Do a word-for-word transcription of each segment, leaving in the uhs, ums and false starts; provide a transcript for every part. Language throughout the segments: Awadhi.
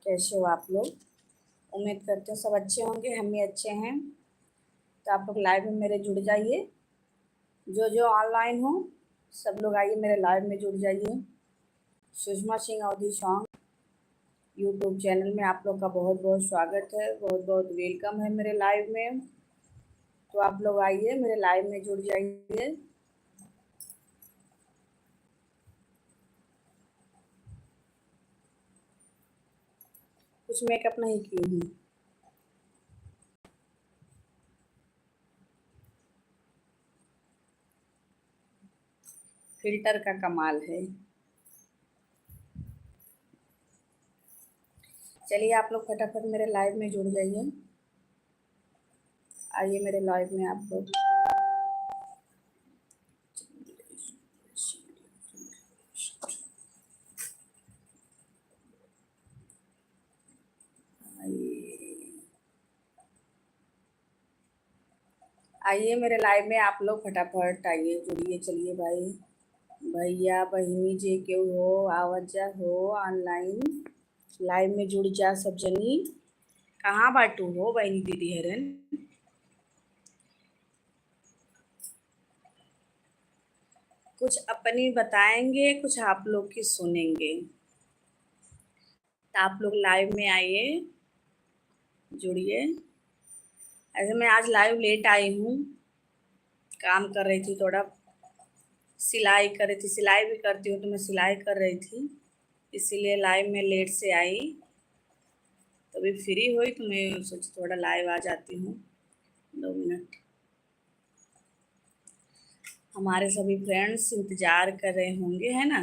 कैसे हो आप लोग? उम्मीद करते हैं सब अच्छे होंगे, हम भी अच्छे हैं। तो आप लोग live में मेरे जुड़ जाइए, जो जो online हो सब लोग आइए मेरे live में जुड़ जाइए। सुषमा सिंह अवधी song YouTube channel में आप लोग का बहुत बहुत स्वागत है, बहुत बहुत welcome है मेरे live में। तो आप लोग आइए मेरे live में जुड़ जाइए। कुछ makeup नहीं की हूँ। Filter का कमाल है। चलिए आप लोग फटाफट मेरे live में जुड़ जाइए, आइए मेरे live में आप लोग। आइए। आइए मेरे live में आप लोग फटाफट आइए, जुड़िए। चलिए भाई, भैया, बहिनी जे केहू हो, आवत जा हो online, live में जुड़ जा सब जनी। कहाँ बाटू हो बहिनी दीदी हरन? कुछ अपनी बताएंगे, कुछ आप लोग की सुनेंगे। तो आप लोग live में आइए, जुड़िए। ऐसे मैं आज live late आई हूँ, काम कर रही थी, थोड़ा सिलाई कर रही थी, सिलाई भी करती हूँ तो मैं सिलाई कर रही थी, इसीलिए live में late से आई। तभी free हुई तो मैं सोची थोड़ा live आ जाती हूँ दो मिनट। हमारे सभी friends इंतजार कर रहे होंगे, है ना?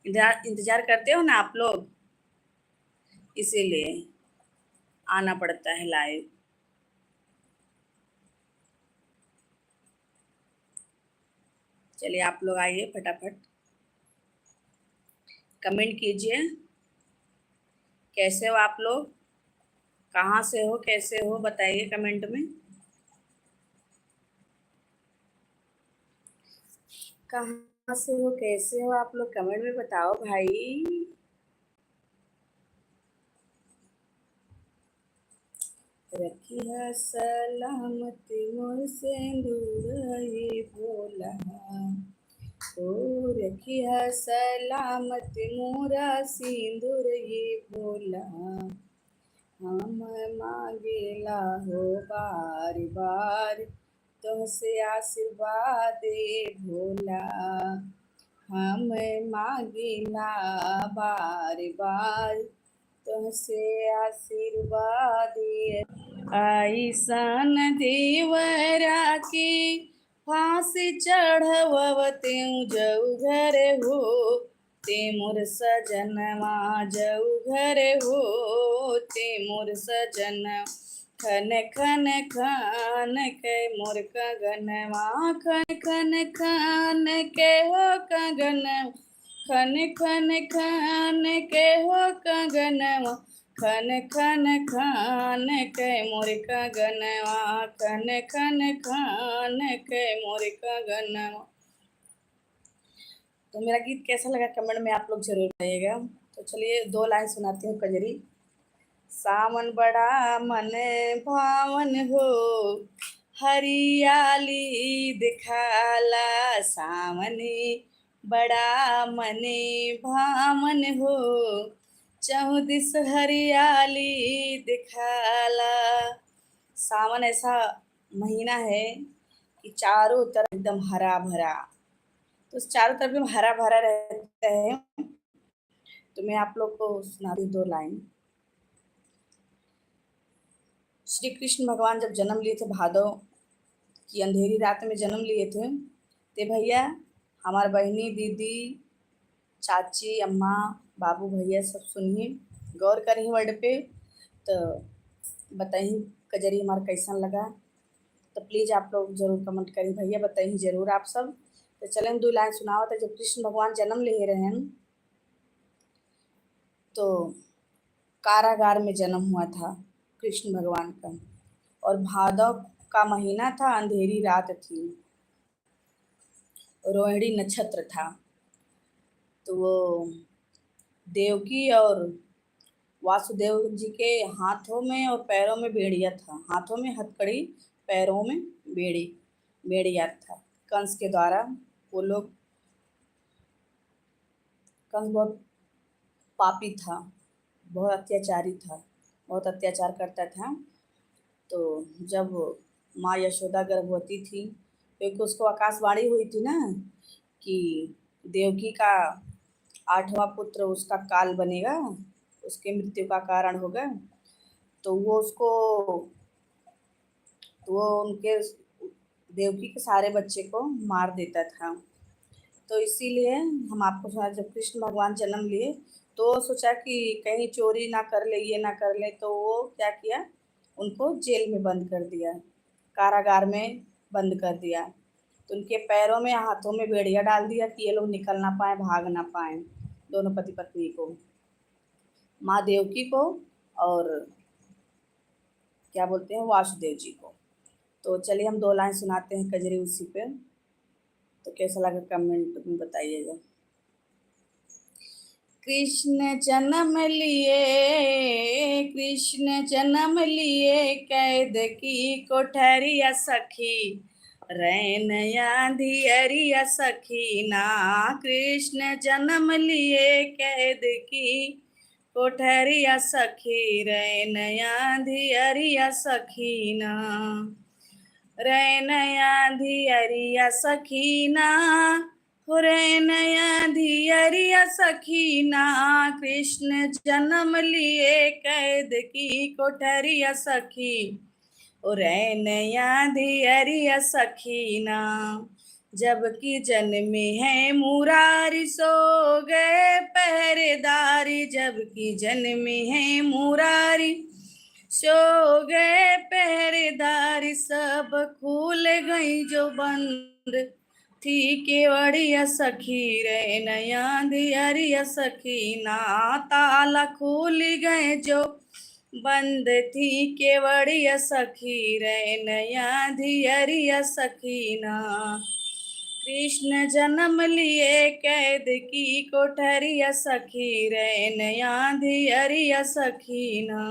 इंतजार, इंतजार करते हो ना आप लोग, इसीलिए आना पड़ता है live। चलिए आप लोग आइए फटाफट। Comment कीजिए, कैसे हो आप लोग, कहाँ से हो, कैसे हो, बताइए comment में। कहाँ से हो, कैसे हो आप लोग, comment में बताओ भाई। रखिया सलामत मोर सेंदूर ये भोला, ओ रखिया सलामत मोरा सिंदूर ये भोला। हम मांगेला हो बार बार तोहसे आशीर्वाद ए भोला। हम मांगेला बार बार तोहसे आशीर्वाद ए। आइसन देवरा के फांसी चढ़ववते जऊ घर हो, ते मोर सजनवा जऊ घर हो, ते मोर सजन। खन खन खन के मोर कंगनवा, खन खन खन के हो कंगन, खन खन खन के हो कंगनवा, खन खन खन के मोर कंगनवा, खन खन खन के मोर कंगनवा। तो मेरा गीत कैसा लगा comment में आप लोग जरूर बताइएगा। तो चलिए दो line सुनाती हूँ कजरी। सावन बड़ा मन भावन हो, हरियाली दिखाला, सावन बड़ा मन भावन हो, चहुदिस हरियाली दिखाला। सावन ऐसा महीना है कि चारों तरफ एकदम हरा भरा, तो चारों तरफ एकदम हरा भरा रहता है। तो मैं आप लोग को सुनाती हूँ दो line। श्री कृष्ण भगवान जब जन्म लिए थे, भादव की अंधेरी रात में जन्म लिए थे, ते भैया, हमार बहिनी, दीदी, चाची, अम्मा, बाबू, भैया सब सुनिए, गौर करिए word पे, तो बताइए कजरी हमार कैसन लगा। तो please आप लोग जरूर comment करिए भैया, बताइए जरूर आप सब। तो चलें, दो line सुनावत है। जब कृष्ण भगवान जन्म ले रहे हैं तो कारागार में जन्म हुआ था कृष्ण भगवान का, और भादव का महीना था, अंधेरी रात थी, रोहिणी नक्षत्र था। तो वो देवकी और वासुदेव जी के हाथों में और पैरों में बेड़िया था, हाथों में हथकड़ी, पैरों में बेड़ी, बेड़िया था। कंस के द्वारा वो लोग, कंस बहुत पापी था, बहुत अत्याचारी था, बहुत अत्याचार करता था। तो जब माँ यशोदा गर्भवती थी, क्योंकि उसको आकाशवाणी हुई थी ना कि देवकी का आठवां पुत्र उसका काल बनेगा, उसके मृत्यु का कारण होगा, तो वो उसको, तो वो उनके, देवकी के सारे बच्चे को मार देता था। तो इसीलिए हम आपको सुना, जब कृष्ण भगवान जन्म लिए तो सोचा कि कहीं चोरी ना कर ले, ये ना कर ले, तो वो क्या किया, उनको जेल में बंद कर दिया, कारागार में बंद कर दिया। तो उनके पैरों में, हाथों में बेड़िया डाल दिया कि ये लोग निकल ना पाए, भाग ना पाए, दोनों पति पत्नी को, माँ देवकी को और क्या बोलते हैं, वासुदेव जी को। तो चलिए हम दो लाइन सुनाते हैं कजरी उसी पे। तो कैसा लगा कमेंट में बताइएगा। कृष्ण जन्म लिए, कृष्ण जन्म लिए कैद की कोठरिया सखी, रैन अंधियरिया सखी ना। कृष्ण जन्म लिए कैद की कोठरिया सखी, रैन अंधियरिया सखी ना। रैन अंधियरिया सखी ना, हो रैन अंधियरिया सखी ना। कृष्ण जन्म लिए कैद की कोठरिया सखी, ओ रैन अंधियरिया सखी ना। जबकि जन्मे हैं मुरारी सो गए पहरेदारी, जबकि जन्मे हैं मुरारी सो गए पहरेदारी, सब खुल गई जो बंद थी केवड़िया सखी, रैन अंधियरिया सखी ना। ताला खुल गए जो बंद थी केवड़िया सखी, रैन अंधियरिया सखी ना। कृष्ण जन्म लिए कैद की कोठरिया सखी, रैन अंधियरिया सखी ना।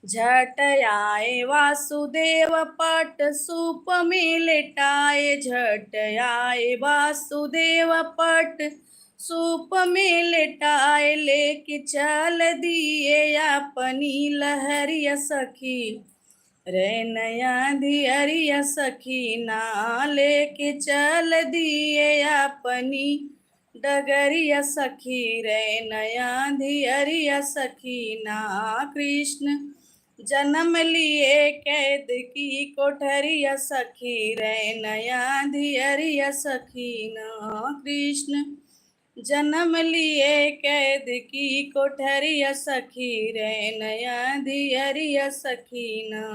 झट आए वासुदेव पट सूप में लेटाए, झट आए वासुदेव पट सूप में लेटाए, लेके चल दिए अपनी लहरिया सखी, रैन अंधियरिया सखी ना। लेके चल दिए अपनी डगरिया सखी, रैन अंधियरिया सखी ना। कृष्ण जन्म लिए कैद की कोठरिया सखी, रैन अंधियरिया सखी ना। कृष्ण जन्म लिए कैद की कोठरिया सखी, रैन अंधियरिया सखी ना।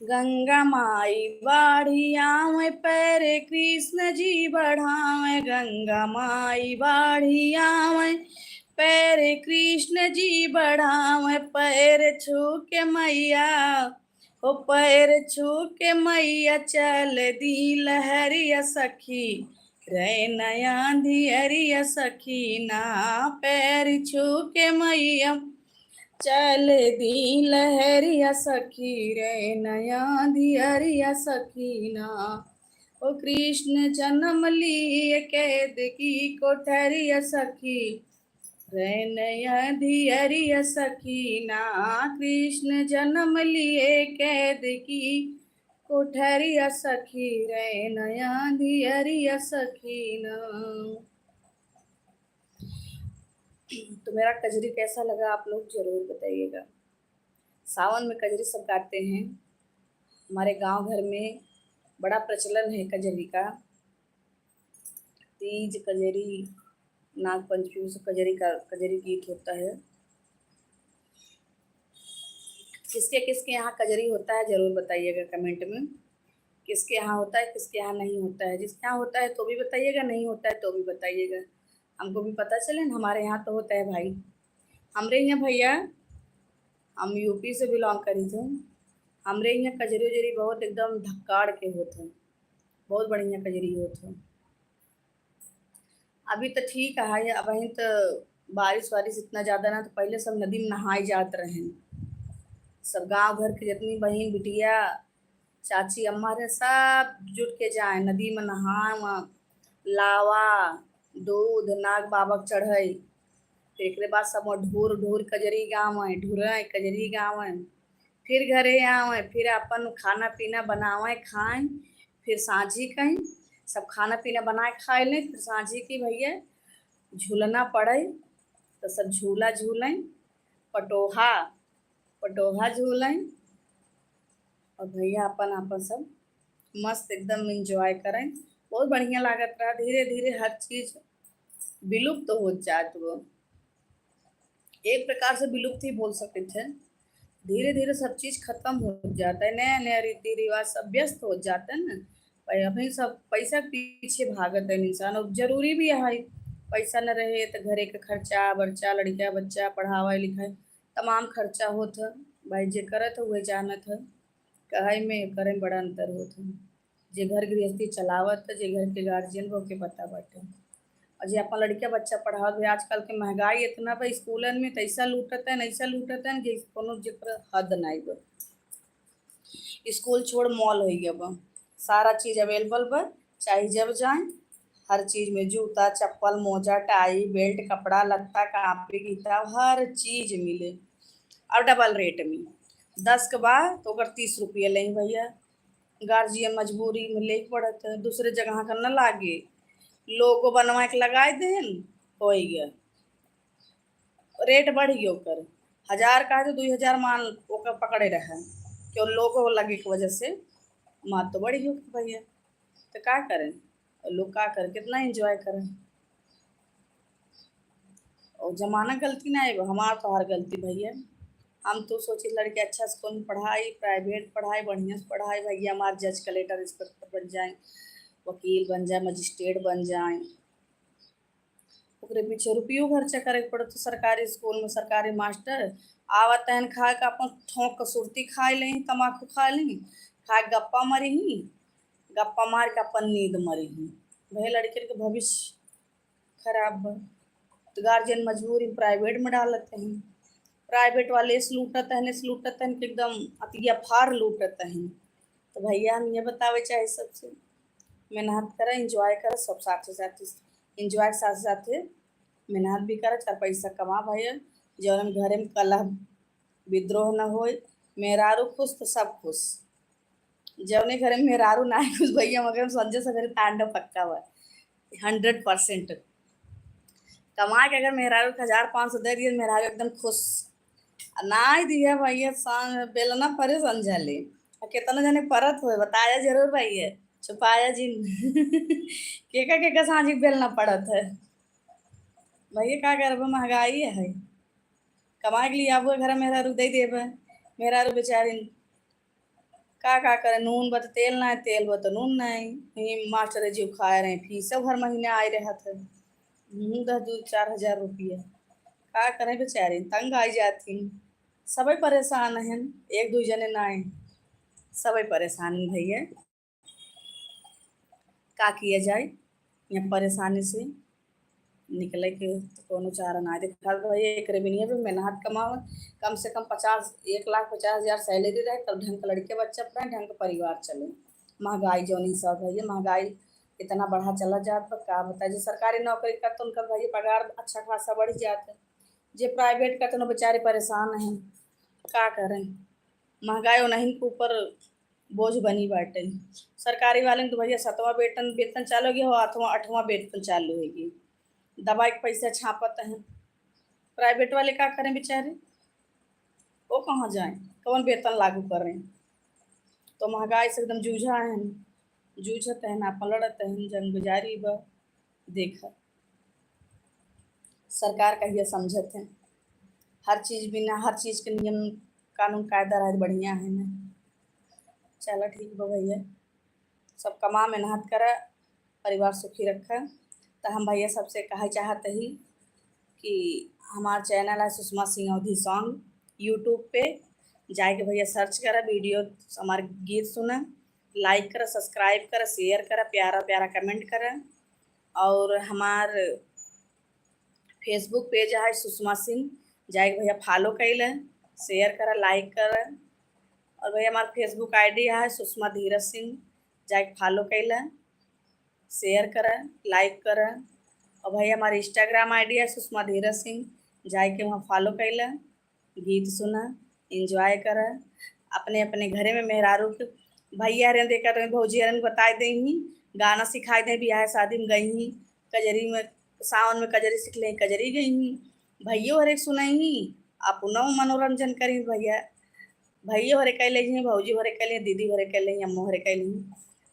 गंगा माई बाढ़ी आवे, पैर कृष्ण जी बढ़ावे। गंगा माई बाढ़ी आवे, पैर कृष्ण जी बढ़ावे। पैर छू के मैया, हो पैर छू के मैया, चल दी लहरिया सखी, रैन अंधियरिया सखी ना। पैर छू के मैया, चल दी लहरिया सखी, रैन अंधियरिया सखी ना। ओ कृष्ण जन्म लिए कैद की कोठरिया सखी, रैन अंधियरिया सखी ना। कृष्ण जन्म लिए कैद की कोठरिया सखी, रैन अंधियरिया सखी ना। तो मेरा कजरी कैसा लगा, आप लोग जरूर बताइएगा। सावन में कजरी सब गाते हैं। हमारे गांव घर में बड़ा प्रचलन है कजरी का। तीज, कजरी, नाग पंचमी से कजरी का, कजरी गीत होता है। किसके किसके यहाँ कजरी होता है, जरूर बताइएगा कमेंट में। किसके यहाँ होता है, किसके यहाँ नहीं होता है। जिसके यहाँ होता है तो भी बताइएगा, नहीं होता है तो भी बताइएगा, हमको भी पता चले न। हमारे यहाँ तो होता है भाई। हमरे यहाँ भैया, हम यूपी से बिलोंग करी थे, हमरे यहाँ कजरी उजरी बहुत एकदम धक्काड़ के होत है, बहुत बढ़िया कजरी होत है। अभी तो ठीक है, अबहीं तो बारिश वारिश इतना ज्यादा ना, तो पहिले सब नदी में नहाए जात रहेन। सब गांव घर के जितनी बहिन बिटिया, चाची अम्मा रहे, सब जुट के जाए नदी में नहाए, वहाँ लावा, दूध नाग बाबा के चढ़ाई। फिर एकरे बाद सब वहाँ ढोर ढोर कजरी गावे, ढुराई कजरी गावे। फिर घरे आवे, फिर अपन खाना पीना बनावे, खाए। फिर सांझी कहीं सब खाना पीना बनाए खाए ले। फिर सांझी की भैया झूलना पड़े, तो सब झूला झूलें, पटोहा, पटोहा झूलें। और भैया अपन अपन सब मस्त एकदम एंजॉय करें। बहुत बढ़िया लागत रहा। धीरे धीरे हर चीज विलुप्त होत जात बा। एक प्रकार से विलुप्त ही बोल सकते हैं। धीरे धीरे सब चीज खत्म हो जाता है, नया नया रीति रिवाज सब व्यस्त हो जाता है ना। भाई, अभी सब पैसा के पीछे भागत है इंसान, और जरूरी भी है। पैसा न रहे तो घरे के खर्चा बर्चा, लड़का बच्चा पढ़ावा लिखाई, तमाम खर्चा होत है। भाई, जे करत है वह जानत है, कहै में करे में बड़ा अंतर होत है। जे घर गृहस्थी चलावत है, जे घर के गार्जियन बा, ओके पता बाटे। और जे अपन लड़का बच्चा पढ़ावत भी, आजकल के महंगाई इतना बा, स्कूलन में तो ऐसा लूटत है, ऐसा लूटत है कि कोनो जेकर हद नहीं बा। स्कूल छोड़, मॉल हो गया बा, सारा चीज अवेलेबल बा, चाहे जब जाए हर चीज में जूता चप्पल मोजा टाई बेल्ट कपड़ा लत्ता कापी किताब हर चीज मिले, और डबल रेट में। दस के बा तो ओकर तीस रुपया लें भैया। गार्जियन मजबूरी में लेके पड़त है, दूसरे जगह का न लागे, लोगो बनवा के लगाए देन, हो गया, रेट बढ़ गया ओकर। हजार का है तो दुई हजार मान ओकर पकड़े रहे, क्यों लोगो लगे की वजह से मात तो बढ़ गया भैया। तो का करें, लोग का करें, कितना एंजॉय करें। और जमाना गलती ना है, हमार तोहार गलती भैया। हम तो सोचे लड़के अच्छा स्कूल में पढ़ाई, प्राइवेट पढ़ाई, बढ़िया से पढ़ाई भैया, हमार जज कलेक्टर इंस्पेक्टर बन जाए, वकील बन जाए, मजिस्ट्रेट बन जाए। ओकरे पीछे रुपयो खर्चा करे के पड़त। सरकारी स्कूल में सरकारी मास्टर आवत तहन खा के अपन ठोंक के सुरती खाए लें, तमाकू खाए लें, खा के गप्पा मारी ही, गप्पा मार के अपन नींद मरी ही। भैया, लड़कियन के भविष्य खराब बा। तो गार्जियन मजबूरी में प्राइवेट में डालत हैं, प्राइवेट वाले से लूटत हैं, से लूटत हैं कि एकदम अतिया फार लूटत हैं। तो भैया, हम ये बतावे चाहे सबसे, मेहनत करा, एंजॉय करा, सब साथे साथे एंजॉय के साथे साथे मेहनत भी करा, चार पैसा कमा भैया। जौन घरे में कलह विद्रोह न होए, मेहरारू खुश तो सब खुश। जौने घरे में मेहरारू ना खुश भैया, मगर संझे सवेरे तांडव पक्का बा, हंड्रेड परसेंट। कमा के अगर मेहरारू के हजार पाँच सौ दे दिए, मेहरारू एकदम खुश। आ ना ही दिया भैया, सान-, बेलना परे संझा ले। आ केतना जने परत होए, बताया जरूर भैया, छुपाया जिन। केका केका सांझी बेलना पड़त है भैया, का करबे, महंगाई है। कमाए के लिए आबू घर में मेहरारू दे देबे, मेहरारू बेचारी का का करे, नून बा त तेल नाहीं, तेल बा त नून नाहीं। वहीं मास्टर जीव खाए रहे, फीसो हर महीने आए रहत है। हम्म, दस दू चार हजार रुपया। का करे बेचारी, तंग आई जात ही। सबे परेशान हैं, एक दू जने नाहीं, सबे परेशान हैं भैया। का किया जाए, यहाँ परेशानी से निकले के तो कोनो चारा ना दिखात भैया। एकरे बिनिया भी मेहनत कमावे, कम से कम पचास, एक लाख पचास हजार सैलरी रहे, तब ढंग के लड़के बच्चा पढ़े, ढंग के परिवार चले। महंगाई जौन हिसाब भैया, महंगाई इतना बढ़ा चला जात बा, का बताए। जे सरकारी नौकरी करत उनकर भैया पगार अच्छा खासा बढ़ जात है, जे प्राइवेट करत उन बेचारे परेशान हैं, का करें। महंगाई उन्हीं के ऊपर बोझ बनी बाटे। सरकारी वाले तो भैया सतवाँ वेतन, वेतन चालू हो गया हो, आठवाँ, आठवाँ वेतन चालू होगी। दवाई के पैसा छापत हैं। प्राइवेट वाले का करें बेचारे, वो कहाँ जाएं, कौन वेतन लागू करें? तो महंगाई से एकदम जूझा हैं, जूझत हैं, आपन लड़त हैं, जंग जारी बा। देखा सरकार कहिया समझत है, हर चीज बिना, हर चीज के नियम कानून कायदा रहे बढ़िया है ना। चला ठीक बा भैया, सब कमा मेहनत करा, परिवार सुखी रखा। तो हम भैया सबसे कहे चाहत ही कि हमार चैनल है सुषमा सिंह अवधी सॉन्ग, यूट्यूब पे जाके भैया सर्च करा, वीडियो हमार गीत सुना, लाइक करा, सब्सक्राइब करा, शेयर करा, प्यारा प्यारा कमेंट करा। और हमार Facebook page है सुषमा सिंह, जाइके भइया follow कइले, share करा, like करा। और भइया हमार Facebook ID है सुषमा धीरज सिंह, जाइके follow कइले, share करा, like करा। और भइया हमार Instagram ID है सुषमा धीरज सिंह, जाइके वहाँ follow कइले, गीत सुना, enjoy करा। अपने अपने घरे में मेहरारू के भइया हरेन देखा तो भौजी हरेन बताइ देइहीं, गाना सिखाइ देइहीं, बियाह शादी में गइहीं, कजरी में, सावन में कजरी सीख लेइहीं, कजरी गइहीं, भइयो हरे सुनइहीं, अपनो मनोरंजन करिहीं भइया। भइयो हरे कइ लेइहीं, भौजी हरे कइ लेइहीं, दीदी हरे कइ लेइहीं, अम्मो हरे कइ लेइहीं।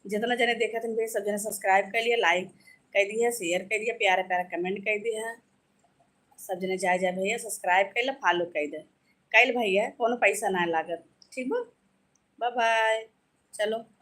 जितना जने देखत हैं भइया, सब जने subscribe कइ लिया, like कइ दिया, share कइ दिया, प्यारा प्यारा comment कइ दिया। सब जने जाए जाए भइया, subscribe कइ ला, follow कइ दे। कइ ला भइया, कोनो पैसा ना लागत, ठीक बा? Bye bye, चलो।